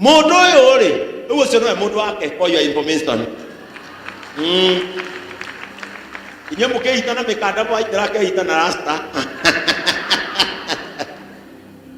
Mũndũ ũyũ rĩ, rĩu ũcio nĩwe mũndũ wake, for your information. Inyuĩ mũkĩhita na mĩkanda, mwaitĩra akehita na rasta.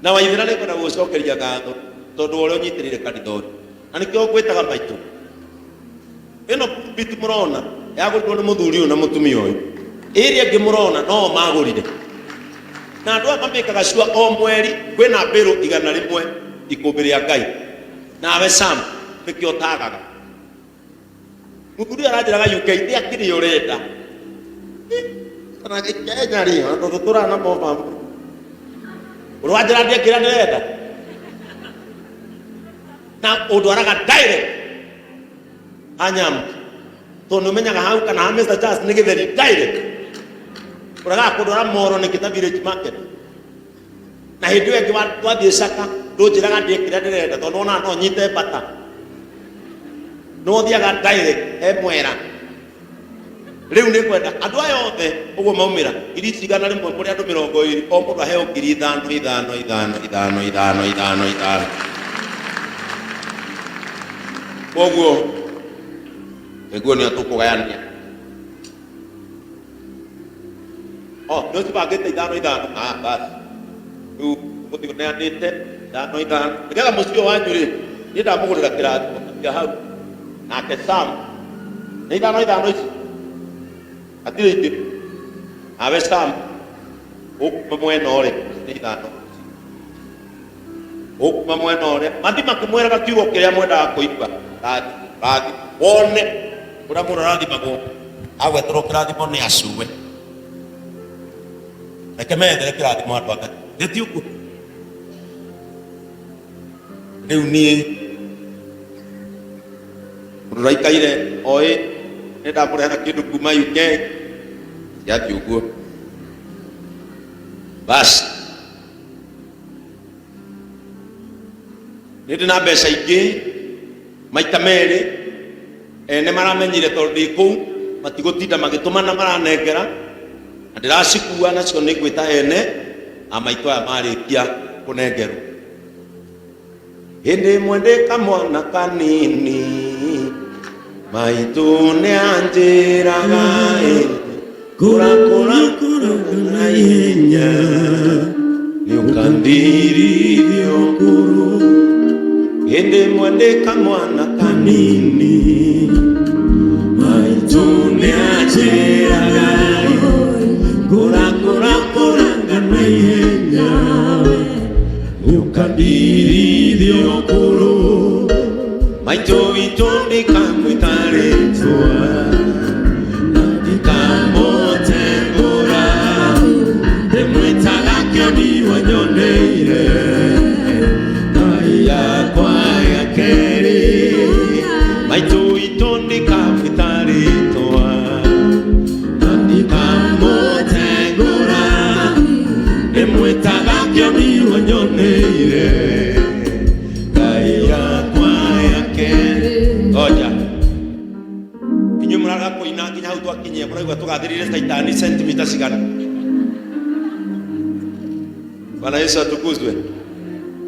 Na Waithĩra, nĩngwenda gũgũcokeria ngatho tondũ wa ũrĩa ũnyitĩrĩire kanitha ũyũ, na nĩkĩo ngwĩtaga maitũ. Ĩno pulpit mũrona yagũrirwo nĩ mũthuri ũyũ na mũtumia ũyũ. Ĩrĩa ĩngĩ mũrona no magũrire, na andũ aya mamĩkaga cua o mweri kwĩna mbĩrũ 100 ikũmbĩ rĩa Ngai. Nawe Sam, nĩkĩo ũtagaga. Mũthuri ũyũ aranjĩraga UK ndĩ akĩrĩ ũrenda kana Kenya rĩ, ona tondũ tũraga na mobamu ũrĩa wanjĩra ndĩ akĩrĩa ndĩrenda na ũndwaraga direct hanyamu, tondũ nĩ ũmenyaga hau kana ha Mr. Charles nĩ gĩtheri direct. Ũragaga kũndwara moro nĩkĩ ta Village Market? Na hĩndĩ ĩyo ĩngĩ twathiĩ caka, ndũnjĩraga ndĩe kĩrĩa ndĩrenda tondũ wonaga no nyite mbata. Nĩ ũthiaga direct he mwera. Rĩu nĩ ngwenda andũ aya othe ũguo maumĩra 100,000, mũrĩ andũ 20, o mũndũ aheo 5,000, 5, 5, 5, 5, 5, 5. Koguo nĩguo nĩo tũkũgayania. Oh, nĩ ũcibangĩte 5 5. Ah, basi rĩu ũgũthiĩ ũneanĩte 5 5 nĩgetha mũciĩ ũyũ wanyu rĩ, niĩ ndamũgũrĩra kĩrathimo kĩa hau. Nake Sam nĩ 5 5 ici, hatirĩ ingĩ. Nawe Sam, ũkuma mwena ũrĩa nĩ 5, ũkuma mwena ũrĩa mathi makĩmwĩraga kiugo kĩrĩa mwendaga kũigua. Rathi rathi wone ũrĩa mũndũ arathimagwo, agweterwo kĩrathimo nĩ acuwe. Reke methere kĩrathimo andũ a Ngai, gĩti ũguo. Rĩu niĩ mũndũ ũraikaire oĩ nĩ ndamũrehera kĩndũ kuma UK, ciathiĩ ũguo basi. Nĩ ndĩ na mbeca ingĩ maita merĩ, ene maramenyire tondũ ndĩ kũu matigũtinda magĩtũmana, maranengera na ndĩracikua nacio. Nĩ ngwĩta ene a maitũ aya marĩkia kũnengerwo. Hĩndĩ ĩmwe ndĩ kamwana kanini, maitũ nĩ anjĩraga ĩ, kũra kũra kũra na ihenya, nĩ ũkandirithia ũkũrũ. Hĩndĩ ĩmwe ndĩ kamwana kanini, maitũ nĩ anjĩraga ĩ, kũra kũra kũranga na ihenya, nĩũkandirithia ũkũrũ. Maitũ witũ ndikamwĩta rĩtwa na ndikamũtengũra, ndĩmwĩtaga kĩoni wanyoneire, Ngai yakwa ya kerĩ. Maitũ witũ ndikamwĩta rĩtwa na ndikamũtengũra, ndĩmwĩtaga kĩoni wanyoneire, Ngai yakwa ya kerĩ. Ngoja inyuĩ mũraga kũina nginya hau twakinyia, mũraigua tũgathĩrĩire caitani sentimita cigana? Bwana Yesu atukuzwe.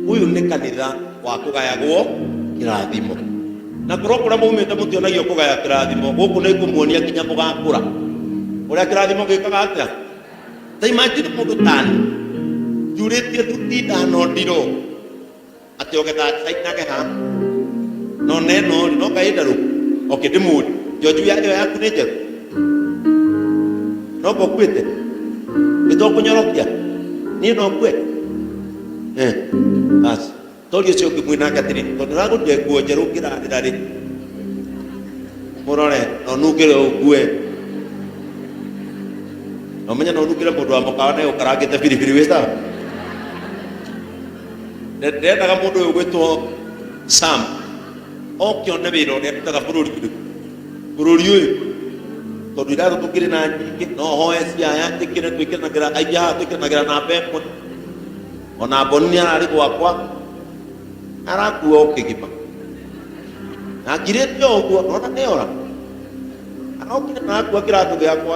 Ũyũ nĩ kanitha wa kũgayagwo kĩrathimo, na korwo kũrĩa maumĩte mũtionagio kũgaya kĩrathimo, gũkũ nĩ ngũmuonia nginya mũgakũra ũrĩa kĩrathimo gĩkaga atĩa. Ta imagine mũndũ tani njurĩtie thuti 5 ndiro atĩ ogetha cainage ha no neno rĩ, no kaĩ ndarũ. Okay, ndĩmũri njonju ya ĩyo yaku nĩ njerũ, no ngokuĩte nĩ to kũnyorokia niĩ no ngue. Eh, basi tori ũcio ũngĩ mwĩ nake atĩrĩ, tondũ ndĩragũrire nguo njerũ ngĩrarĩra rĩ, mũrore no nungĩre ũngue, na ũmenye no nungĩre mũndũ wa mũkawa nĩ ũkarangĩte biribiri wĩ sawa. Ndendaga mũndũ ũyũ gwĩtwo Sam oke one wĩra ũrĩa ndutaga bũrũri ũyũ, bũrũri ũyũ, tondũ iratũ tũkĩrĩ na nyingĩ, no hoe ciaya njĩkĩre, twĩkĩranagĩra aingĩ haha, twĩkĩranagĩra namba ĩmwe. Ona mboni nĩ ararĩ gwakwa arakua o kĩgima na ngirĩte o ũguo, nona nĩora arokire na akua kĩratũ gĩakwa.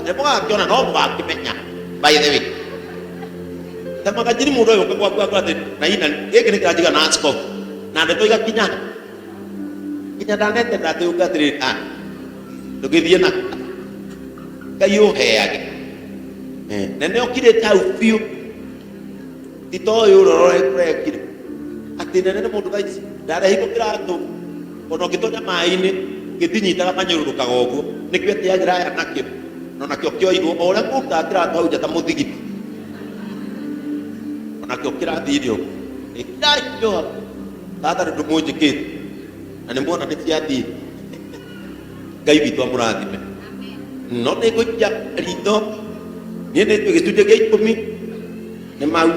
Nĩ mũgakĩona no mũgakĩmenya. By the way, ta magajiri mũndũ ũyũ ũka gwaku akora atĩ na ina gĩkĩ nĩ kĩranjiga na askofu. Na ndeto igakinya nginya ndanete ndatĩũka atĩrĩrĩ, ah, ndũgĩthiĩ na Ngai ũheage. Eh, na nĩ okirĩte hau biũ, ti ta ũyũ ũrĩa ũrekire atĩ nene nĩ mũndũ thaa ici ndarehirwo kĩratũ, ona ũngĩtonya maĩ-inĩ gĩtinyitaga, manyũrũrũkaga ũguo, nĩkĩo etĩagĩra aya nakĩo, na onakĩo kĩoirwo o ũrĩa kũrutaga kĩratũ hau nja ta mũthigiti, onakĩo kĩrathire ũguo ĩkĩrahiũha tata nĩ ndũmũnjĩkĩte na nĩ muona nĩ ciathiĩ. Ngai witũ amũrathime. No nĩ ngũikia ritho niĩ nĩ njũĩ gĩcunjĩ gĩa 10 nĩ mau.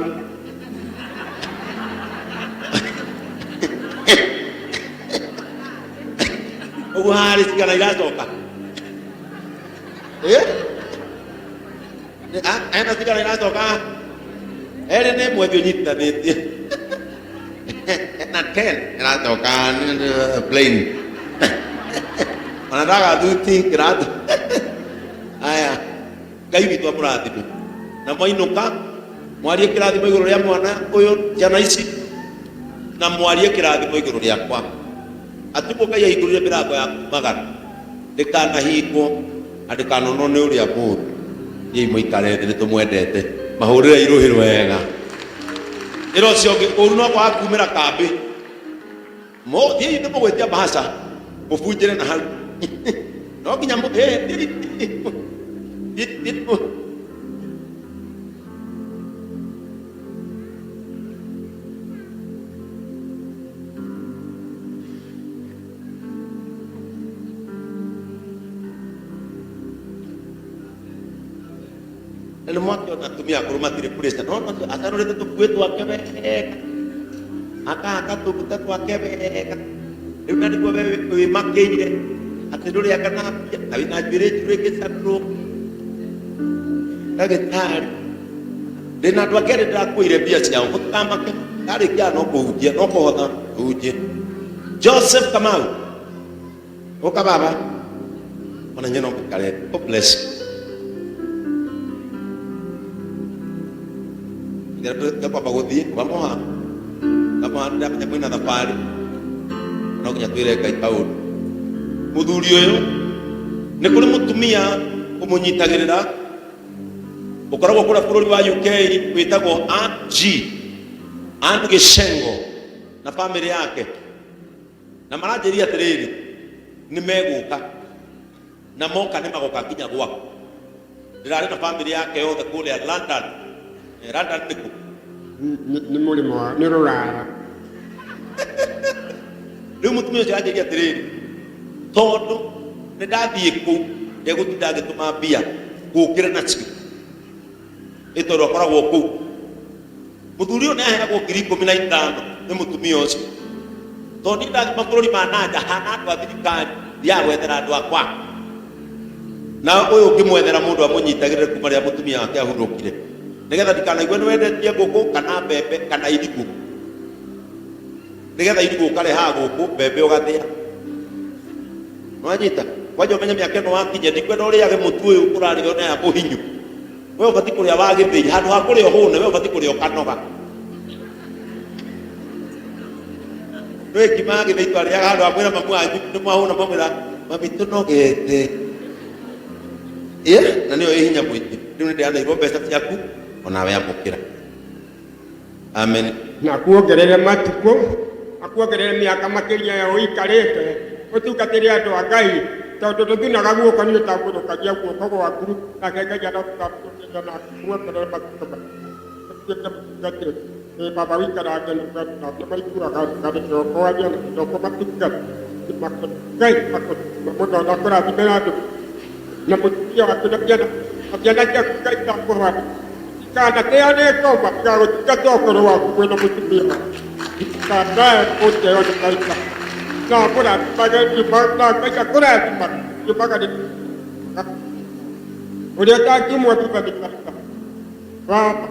Ũguo harĩ cigana iracoka? Eh? Ah, hena cigana iracoka? Erĩ nĩ ĩmwe ũnyitithanĩtie na 10 ĩracoka plain, ona ndagathuti kĩratũ aya. Ngai witũ amũrathime, na mwainũka mwarie kĩrathimo igũrũ rĩa mwana ũyũ, ciana ici, na mwarie kĩrathimo igũrũ rĩakwa. Atũmwo Ngai ahingũrire mĩrango ya kumagara ndĩkanahingwo na ndĩkanonwo nĩ ũrĩa mũũru. Thiĩi mũikare thĩ, nĩ tũmwendete. Mahũrĩre irũhĩ wega. Ĩra ũcio ũngĩ ũru no kwaga kumĩra kambĩ. Thiĩi nĩ mũgwĩtia mbahaca mũbunjĩre na hau no nginya thiĩi, thiĩi, thiĩi. Na nĩ mwakĩona atumia akũrũ matirĩ pressure, no acanũrĩte tũkuĩ twake wega, akahaka tũguta twake wega rĩu, na nĩguo we wĩmakĩire atĩ ndũrĩ anga na mbia na wĩna njuĩrĩ njirũ ĩgĩcanũrwo. Ndagĩtarĩ, ndĩna andũ angĩ arĩa ndĩrakuĩire mbia ciao, mũtikamake, ndarĩkia no kũhunjia no kũhotha kũhunjia. Joseph Kamau, ũka baba, ona inyuĩ no mũikare. God bless you. Ngakwamba gũthiĩ wamoha ngamoha, ndamenya kwĩna thabarĩ, no nginya twĩre Ngai kaũndũ. Mũthuri ũyũ nĩ kũrĩ mũtumia ũmũnyitagĩrĩra ũkoragwo kũrĩa bũrũri wa UK wĩtagwo Ann G, Ann Gĩcengo na bamĩrĩ yake, na maranjĩria atĩrĩrĩ, nĩ megũka, na moka nĩ magoka nginya gwaku. Ndĩrarĩ na bamĩrĩ yake yothe kũrĩa London. Eh, London nĩ kũ? Nĩ mũrĩmo wa nĩ rũraya. Rĩu mũtumia ũcio anjĩria atĩrĩrĩ, tondũ nĩ ndathiĩ kũu ndegũtinda ngĩtũma mbia gũkĩra nacio, ĩ tondũ akoragwo kũu. Mũthuri ũyũ nĩ aheagwo 15,000 nĩ mũtumia ũcio, tondũ niĩ ndathiĩ mabũrũri ma nanja hana andũ a thirikari, thiaga gwethera andũ akwa, na ũyũ ũngĩmwethera mũndũ amũnyitagĩrĩre kuma rĩrĩa mũtumia wake ahurũkire, nĩgetha ndikanaigue nĩ wendetie ngũkũ kana mbembe kana irigũ, nĩgetha irigũ ũkarehaga gũkũ, mbembe ũgathĩa. Nwanyita kwanja ũmenye mĩaka ĩno wakinya, ndikwenda ũrĩage mũtu ũyũ ũrarĩo na ya mũhinyu. We ũbatiĩ kũrĩa wa gĩthĩi handũ ha kũrĩa ũhũne, we ũbatiĩ kũrĩa ũkanoga. Nĩ ngima ya gĩthĩi twarĩaga handũ ha kwĩra mamu wanyu nĩ mwahũna, mwamwĩra mami tũnogete. Ĩ na nĩyo ĩ hinya mũingĩ. Rĩu nĩ ndĩraneirwo mbeca ciaku, onawe amũkĩra. Amen. Na akuongerere matukũ, akuongerere mĩaka makĩria ya ũikarĩte ũtungatĩre andũ a Ngai, tondũ ndũthunaga guoko, nĩ ũtambũrũkagia guoko gwaku, nake Ngai arotambũrũkĩria na akuongerere matukũ maingĩ ũtuĩke mũtungatĩri. Ĩ baba, ũikarange na nĩ maiguaga rugarĩ kĩroko waria na kĩroko matungata Ngai akũrathime mũno na akũrathime na andũ na mũtumia waku na ciana, na ciana ciaku. Ngai ndakũhoya itikanateanĩtwo matigagũtungata ũkũrũ waku mwĩna mũtumia waku, itikanae gũteo nĩ maita, na mũrathimage na Ngai akũrathimaga kiumaga nĩ ũrĩa ũtangiumwo thutha nĩ maita. Baba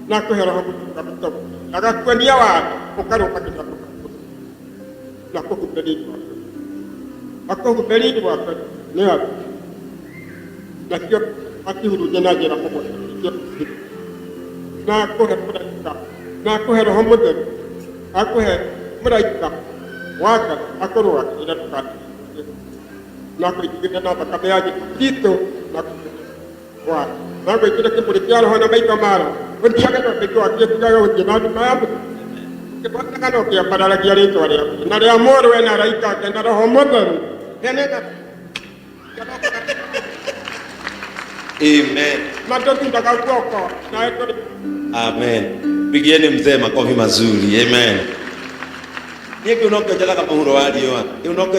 na akũhe roho mũtheru agũtongorie, agakuonia watho ũkarũmagĩrĩra mũno na akũhumbe riri wake, akũhumbe riri wake nĩ andũ nacio akihurunje na njĩra mũgwanja, na akũhe mũraika, na akũhe roho mũtheru, akũhe Mũraika wa Ngai akũrũagĩrĩre ndũkanahinyĩrĩrio. Na kũingĩra na thakame ya Jesũ Kristo na wa na gwĩkĩra kĩmũrĩ kĩa roho na maitho ma roho ũthiage na ũteithio wa kĩũtigaga gũthiĩ na nduma ya mũtĩ ũkĩhotaga na ũkĩambararagia rĩtwa rĩaku na rĩa mũrũwe na araika ake na roho mũtheru tene na Amen. matũtundaga guoko nawe tũrĩ Amen. Pigieni mzee makofi mazuri. Amen. Niĩ kĩu nokĩo njethaga mũhuro wa riũa. Kĩu nokĩo.